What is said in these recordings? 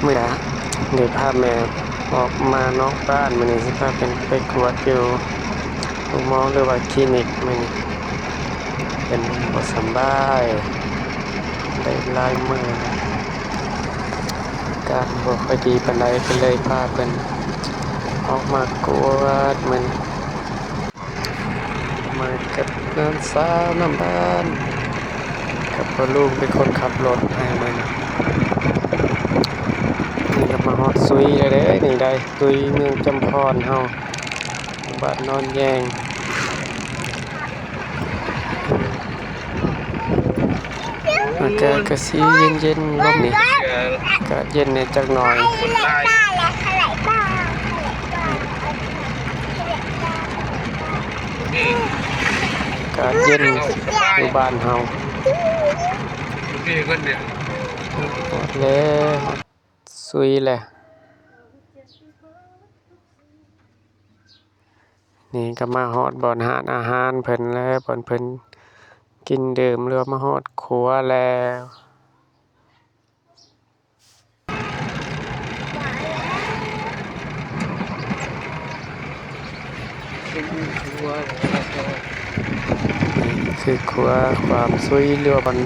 ມື້ນະ ໄດ້ພາແມ່ອອກມານອກບ້ານ ມື້ນີ້ຊິພາເພິ່ນໄປກວດຢູ່ໂຮງໝໍ ຫຼືວ່າຄລີນິກ. ມື້ນີ້ເພິ່ນບໍ່ສຳບາຍໄດ້ຫຼາຍມື້ ອາການບໍ່ຄ່ອຍດີປານໃດ ກໍເລີຍພາເພິ່ນອອກມາກວດມື້ນີ້. ມາກັບຫຼານສາວນຳບ້ານ ກັບພໍ່ລຸງເປັນຄົນຂັບລົດໃຫ້ມື້ນີ້. ນີ້ກໍມາຮອດສຸຍແລ້ວເດ້ ນີ້ໄດ້ສຸຍເມືອງຈຳພອນເຮົາ ບ້ານນອນແຍງ. ອາກາດກໍຊິເຢັນໆ ລົມນີ້ ອາກາດເຢັນແດ່ຈັກໜ້ອຍ. ອາກາດເຢັນຢູ່ບ້ານເຮົາ. ຮອດແລ້ວ ຮອດສຸຍແລ້ວ. ນີ້ກໍມາຮອດບ່ອນຮ້ານອາຫານເພິ່ນແລ້ວ ບ່ອນເພິ່ນກິນດື່ມ ຫຼືວ່າມາຮອດຄົວແລ້ວ. ນີ້ຄືຄົວ ຄວາມຊຸຍ ຫຼືວ່າມັນ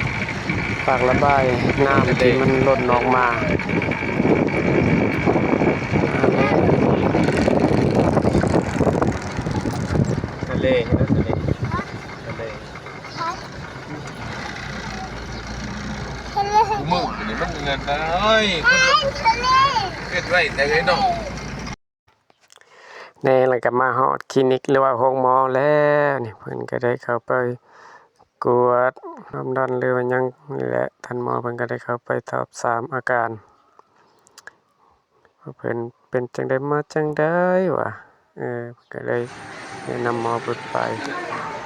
ປາກລະບາຍນ້ຳທີ່ມັນລົ້ນອອກມາ. ທະເລ ເຫັນແລ້ວ ທະເລ ທະເລ. ມື້ນີ້ມັນເງິນໄດ້ ເຮັດໄວ້ແຕ່ໄດ້ເນາະ. ແນ່ ແລ້ວກໍມາຮອດຄລີນິກ ຫຼືວ່າໂຮງໝໍແລ້ວ. ນີ້ເພິ່ນກໍໄດ້ເຂົ້າໄປກວດຄວາມດັນ ຫຼືວ່າຫຍັງນີ້ແຫຼະ ທ່ານໝໍເພິ່ນກໍໄດ້ເຂົ້າໄປສອບຖາມອາການ ວ່າເພິ່ນເປັນຈັ່ງໃດມາຈັ່ງໃດວ່າ. ເອີ ກໍເລີຍແນະນຳໝໍເພິ່ນໄປ.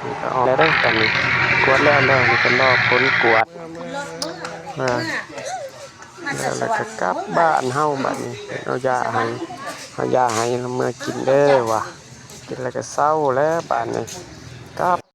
ນີ້ກໍອອກແລ້ວເດ້ ຕອນນີ້ກວດແລ້ວແລ້ວ ນີ້ກໍລໍຜົນກວດ ວ່າ ແລ້ວ ແລ້ວກໍກັບບ້ານເຮົາ. ບັດນີ້ເພິ່ນເອົາຢາໃຫ້ ເອົາຢາໃຫ້ເມືອກິນເດີວ່າ ກິນແລ້ວກໍເຊົາແລ້ວ ບາດນີ້ກັບ.